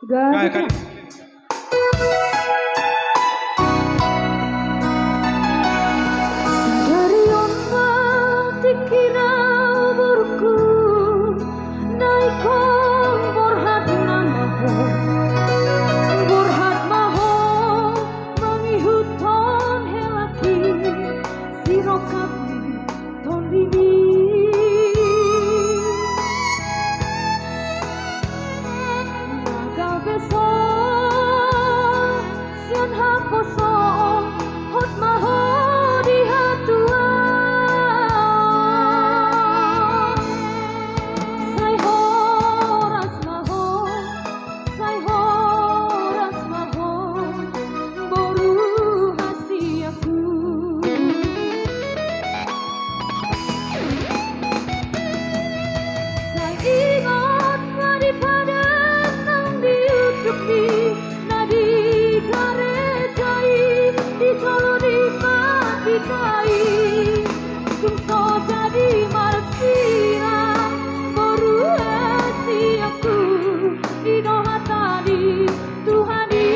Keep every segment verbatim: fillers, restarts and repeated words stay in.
Gabe. Sadari on ma tingki na umurhu, na ingkon borhat nama ho. Borhat ma ho mangihuthon hela ni sirongkap ni tondimi. Na gabe so sian haposoon, hot ma ho di hatuaon. Sai horas ma ho, sai horas ma ho, boru hasianhu. Sai ingot ma di padan nang di undukmi, na di gareja i, di jolo ni pandita i. Tung so jadi marsilang boru hasianhu, i do hata ni Tuhan i.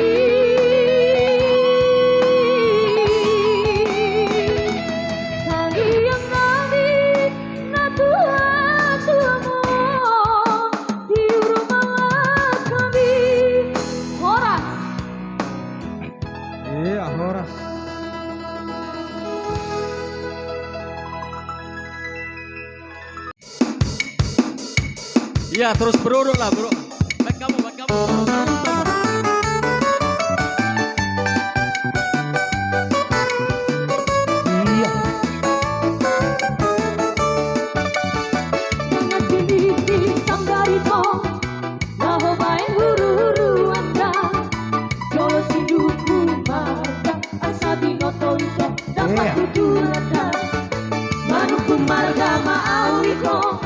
Tangiang nami na tua-tua ma on, di uruk ma hami. Horas. Iya, horas. Iya, terus berurut lah, bro. Baik kamu, baik kamu. Iya. Dengan gini di sanggar i tong, laho baen huru-huru anda. Jolo si duku marga, asa binoto i tong, dapat hudurata. Manungkun marga ma au i tong.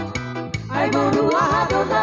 Ai boru aha do na